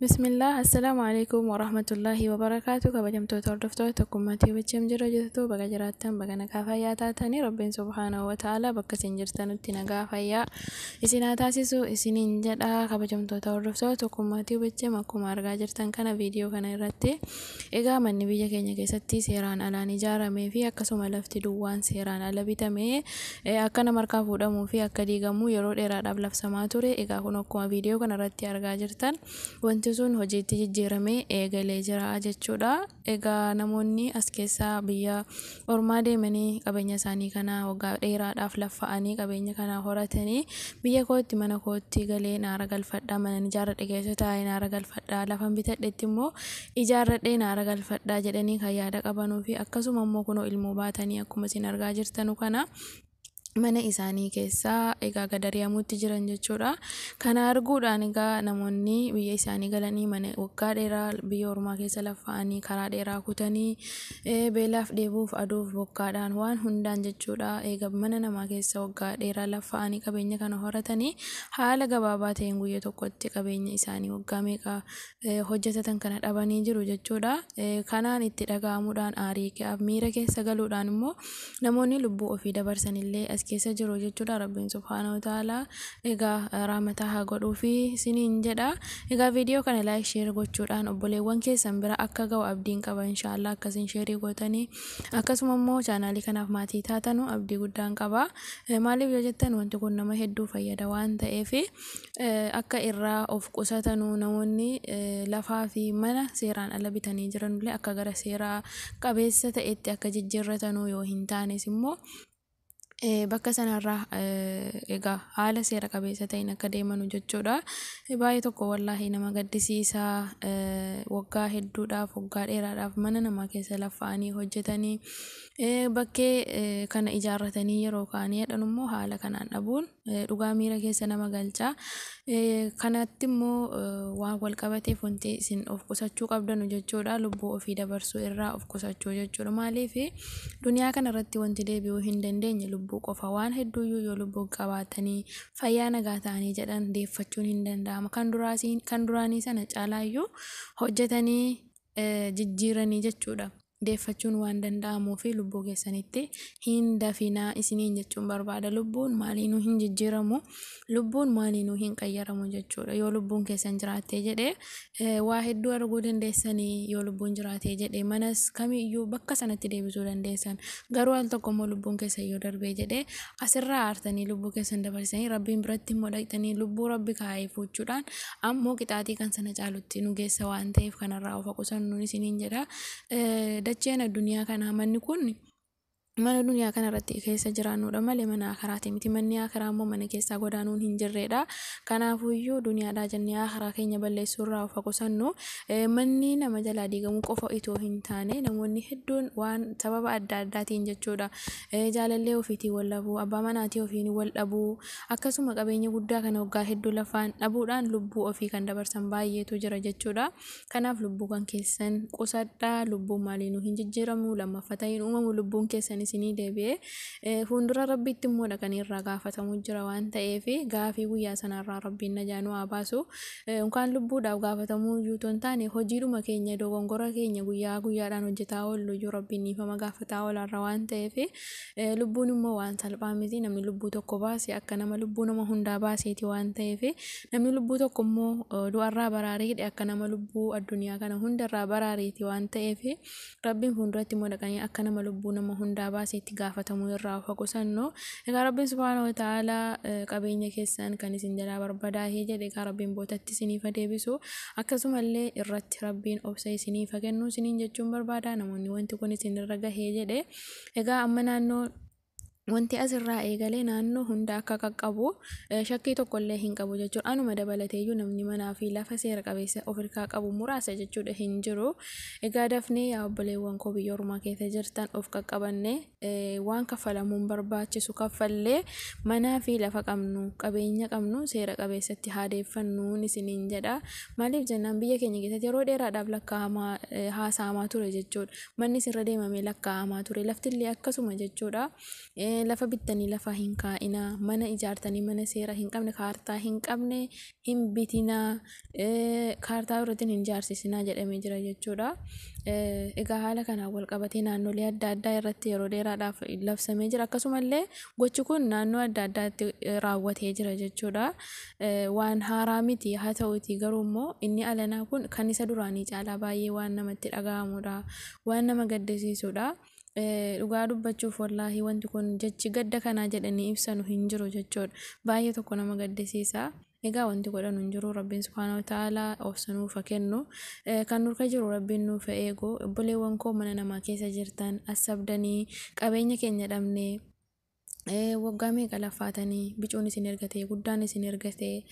Bismillah, Assalaamu alaikum warahmatullahi wabarakaatu. Kabajamtoota hordoftoota Tokkummaa TV jira jirtu, baga jiraattan, baga nagaa fayyaa taatanii. Rabbiin subhaanahu wa ta'ala bakka isin jirtanutti nagaa fayyaa isin haa taasisu isiniin jedha. Kabajamtoota hordoftoota Tokkummaa TV, akkuma argaa jirtan kana viidiyoo kana irratti, egaa manni biyya keenya keessatti seeraan alaan ijaaramee fi akkasuma lafti duwwaan seeraan ala bitamee akka nama harkaa fuudhamuu fi akka diigamu yeroo dheeraadhaaf labsamaa ture. Egaa kun akkuma viidiyoo kana irratti argaa jirtan wanti sun hojiitti jijjiiramee eegalee jira jechuudha. Egaa namoonni as keessaa biyya ormaa deemanii qabeenya isaanii kana waggaa dheeraadhaaf laffa'anii qabeenya kana horatanii, biyya kootti mana kootti galee naara galfadhaa, mana ijaarradhe keessa taa'ee naara galfadhaa, lafan bitadhetti immoo ijaarradhee naara galfadhaa jedhanii kan yaada qabanuu fi akkasuma immoo kunoo ilmoo baatanii akkuma isin argaa jirtanu kana mana isaanii keessaa egaa gad ari'amuutti jiran jechuudha. Kana arguudhaan egaa namoonni biyya isaanii galanii mana waggaa dheeraa biyya ormaa keessa laffa'anii, karaa dheeraa kutanii, beelaaf dheebuuf aduuf bokkaadhaan waan hundaan jechuudha. Egaa mana namaa keessa waggaa dheeraa laffa'anii qabeenya kana horatanii, haala gabaabaa ta'een guyyaa tokkotti qabeenya isaanii waggaa meeqa hojjetatan kana dhabanii jiru jechuudha. Kanaan itti dhaga'amuudhaan, aarii miira keessa galuudhaan immoo namoonni lubbuu ofii dabarsanillee as keessa jiru jechuudha. Rabbiin subhaanahu wa ta'ala egaa rahmataa haa godhuu fi isiniin jedha. Egaa viidiyoo kana like, share gochuudhaan obboleewwan keessan bira akka ga'u abdiin qaba, inshaallah. Akkasiin share gootanii akkasuma immoo chaanaalii kanaaf maatii taatanu abdii guddaan qaba. Maaliif yoo jettan, wanti kun nama hedduu fayyada waan ta'eef, akka irraa of qusatanuu, namoonni lafaa fi mana seeraan ala bitanii jiranillee akka gara seeraa qabeessa ta'etti akka jijjiirratanuu, yoo hin taanes immoo bakka sanarraa egaa haala seera qabeessa ta'een akka deemanu jechuudha. Baay'ee tokko wallaahi nama gaddisiisaa, waggaa hedduudhaaf, waggaa dheeraadhaaf mana namaa keessa laffa'anii hojjetanii bakkee kana ijaarratanii yeroo ka'anii jedhan immoo haala kanaan dhabuun dhugaa miira keessa nama galcha. Kanatti immoo waan wal qabateef wanti isin of qusachuu qabdanu jechuudha. Lubbuu ofii dabarsuu irraa of qusachuu jechuudha. Maaliif, duniyaa kanarratti wanti deebi'uu hin dandeenye lubbuu qofa. Waan hedduuyyuu yoo lubbuu qabaatanii fayyaa nagaa ta'anii jedhan deeffachuun hin danda'ama. Kan duraanii sana caalaayyuu hojjetanii jijjiiranii jechuudha. Deeffachuun waan danda'amuu fi lubbuu keessanitti hin dafinaa isiniin jechuun barbaada. Lubbuun maaliinuu hin jijjiiramu, lubbuun maaliinuu hin qayyaramu jechuudha. Yoo lubbuun keessan jiraattee jedhee waa hedduu arguu dandeessanii, yoo lubbuun jiraatee jedhee manas kamiyyuu bakka sanatti deebisuu dandeessan. Garuu al tokko immoo lubbuun keessan yoo darbee jedhee, asirraa aartanii lubbuu keessan dabarsanii, Rabbiin biratti immoo dhaqxanii lubbuu Rabbi kaa'ee fuuchuudhaan ammoo qixaaxii kan sana caalutti nu geessa waan ta'eef, kanarraa of qusannuun isiniin jedha. Dacheen addunyaa kanaa, manni kun mana duniyaa kanarratti keessa jiraannudha malee mana akaraati miti. Manni akaraa immoo mana keessaa godaanuun hin jirredha. Kanaafuyyuu duniyaadhaa jennee akaraa keenya balleessuurraa of qusannu. Manni nama jalaa diigamuu qofa itoo hin taane, namoonni hedduun waan sababa adda addaatiin jechuudha. Jaalallee ofiitiin wal dhabuu, abbaa manaatii ofiin wal dhabuu, akkasuma qabeenya guddaa kana waggaa hedduu lafaan dhabuudhaan lubbuu ofii kan dabarsan baay'eetu jira jechuudha. Kanaaf lubbuu kan keessan qusadhaa. Lubbuun maaliinuu hin jijjiiramu, lammaffaa ta'in uumamu. Lubbuun keessan isinii deebi'ee fuuldura Rabbiitti immoo dhaqanii irraa gaafatamu jira waan ta'eef, gaafii guyyaa sanarraa Rabbiin najaa nu haa baasu. Yookaan lubbuudhaaf gaafatamuu iyyuu otoo hin taane, hojiidhuma keenya, dogongora keenya guyyaa guyyaadhaan hojjetaa oollu iyyuu Rabbiin dhiifama gaafataa oolarra waan ta'eef, lubbuun immoo waan salphaa miti. Namni lubbuu tokko baase akka nama lubbuu nama hundaa baaseeti waan ta'eef, namni lubbuu tokko immoo du'arraa baraaree hidhe akka nama lubbuu addunyaa kana hundarraa baraareeti waan ta'eef, Rabbiin fuulduratti immoo dhaqanii akka nama lubbuu nama hundaa baaseetti gaafatamuu irraa of qusannu. Egaa Rabbiin subhaanahu wa ta'ala qabeenya keessan kan isin jalaa barbadaahee jedhe, egaa Rabbiin bootatti isiniif deebisu, akkasumallee irratti Rabbiin obsa isiniif kennu isiniin jechuun barbaada. Namoonni wanti kun isinirra gahee jedhe, egaa amma naannoo wanti asirraa eegalee naannoo hunda akka qaqqabu shakkii tokkollee hin qabu jechuudha. Anuma dabalateeyyuu namni manaa fi lafa seera qabeessa of harkaa qabu muraasa jechuudha, hin jiru. Egaa dafnee yaa obboleewwan koo biyya ormaa keessa jirtan of qaqqabannee, waan kaffalamuun barbaachisu kaffallee, manaa fi lafa qabnu, qabeenya qabnu seera qabeessatti haa deeffannuun isiniin jedha. Maaliif jennaan, biyya keenya keessatti yeroo dheeraadhaaf lakkaa'amaa haasa'amaa ture jechuudha. Manni sirra deemamee lakkaa'amaa ture. Laftillee akkasuma jechuudha. Lafa bittanii lafa hin kaa'inaa, mana ijaartanii mana seera hin qabne, kaartaa hin qabne hin bitinaa, kaartaa irratti hin ijaarsisinaa jedhamee jira jechuudha. Egaa haala kanaan wal qabatee naannolee adda addaa irratti yeroo dheeraadhaaf labsamee jira. Akkasumallee gochi kun naannoo adda addaatti raawwatee jira jechuudha. Waan haaraa miti, haa ta'uutii garuu immoo inni alanaa kun kan isa duraanii caalaa baay'ee waan namatti dhaga'amudha. Waan nama gaddisiisudha. Dhugaa dubbachuuf wallaahi wanti kun jechi gadda kanaa jedhanii ibsanu hin jiru jechuudha. Baay'ee tokko nama gaddisiisa. Egaa wanti godhanu hin jiru, Rabbiin subhaanahu wa ta'aalaa obsa nuuf haa kennu. Kan nurka jiru Rabbiin nuuf haa eegu. Obboleewwan koo mana namaa keessa jirtan assabdanii qabeenya keenya dhabnee waggaa meeqa laffaatanii, bicuun isin ergatee, guddaan isin ergatee,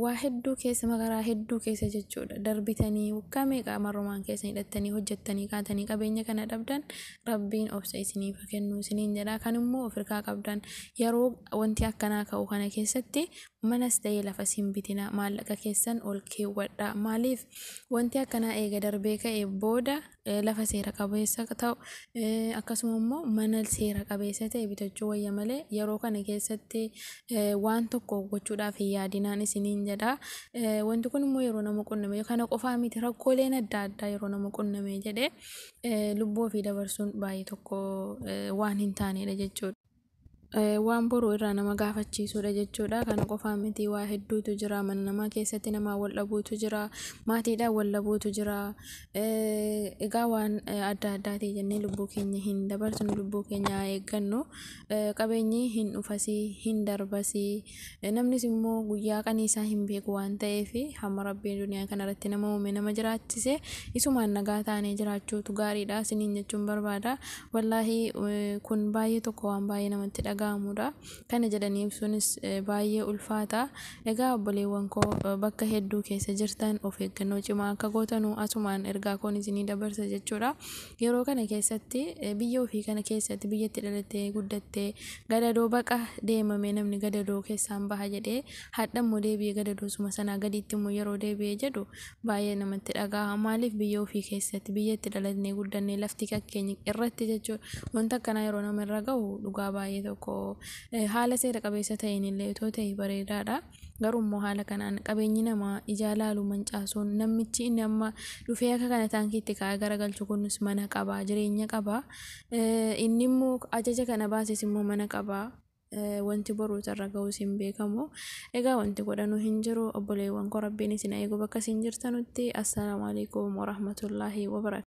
waa hedduu keessa, makaraa hedduu keessa jechuudha darbitanii, waggaa meeqa marrumaan keessa hidhattanii hojjettanii kaatanii qabeenya kana dhabdan, Rabbiin obsa isiniif haa kennu isiniin jedha. Kan immoo of hirkaa qabdan, yeroo wanti akkanaa ka'u kana keessatti manas ta'ee lafas hin bitina, maallaqa keessan ol keewwadha. Maaliif, wanti akkanaa eega darbee ka'e booda lafa seera qabeessa ta'u, akkasuma immoo mana seera qabeessa ta'e bitachuu wayya malee yeroo kana keessatti waan tokko gochuudhaaf hin yaadinaan isiniin jedha. Wanti kun immoo yeroo nama qunname kana qofaa miti, rakkooleen adda addaa yeroo nama qunname jedhe lubbuu ofii dabarsuun baay'ee tokko waan hin taanedha jechuudha. Waan boru irraa nama gaafachiisudha jechuudha. Kana qofaa miti, waa hedduutu jira. Mana namaa keessatti namaa wal dhabuutu jira. Maatiidhaan wal dhabuutu jira. Egaa waan adda addaatii jennee lubbuu keenya hin dabarsinu, lubbuu keenya haa eeggannu. Qabeenyi hin dhufasii hin darbasii. Namnis immoo guyyaa qaniisaa hin beeku waan ta'eef, hamma Rabbiin duniyaa kanarratti nama uume, nama jiraachise, isumaan nagaa taanee jiraachuutu gaariidha isiniin jechuun barbaada. Wallaahi kun baay'ee tokko waan baay'ee namatti dhaga'amudha. Kana jedhanii ibsuunis baay'ee ulfaata. Egaa obboleewwan koo bakka hedduu keessa jirtan, of eeggannoo cimaa akka gootanu asumaan ergaa koon isinii dabarsa jechuudha. Yeroo kana keessatti biyya ofii kana keessatti, biyyatti dhalattee guddattee, gadadoo baqa deemamee namni gadadoo keessaan baha jedhee, hadha immoo deebi'ee gadadoo suma sanaa gaditti immoo yeroo deebi'ee jedhu baay'ee namatti dhaga'ama. Maaliif, biyya ofii keessatti, biyya itti dhalannee guddannee, lafti kakkeenya irratti jechuudha. Wanta akkanaa yeroo nama irra gahu dhugaa baay'ee tokko haala seera qabeessa ta'een illee otoo ta'e bareedaadha. Garuu immoo haala kanaan qabeenyi namaa ijaa laalu mancaasuun, namichi inni amma dhufee akka kana taankiitti kaa'ee garagalchu kunis mana qaba, jireenya qaba. Inni immoo ajaja kana baases immoo mana qaba. Wanti boruu irra ga'us hin beekamu. Egaa wanti godhanu hin jiru. Obboleewwan koo, Rabbiin isin eegu bakka isin jirtanutti. Assalaamu alaikum warahmatullaahi wabarakatuh.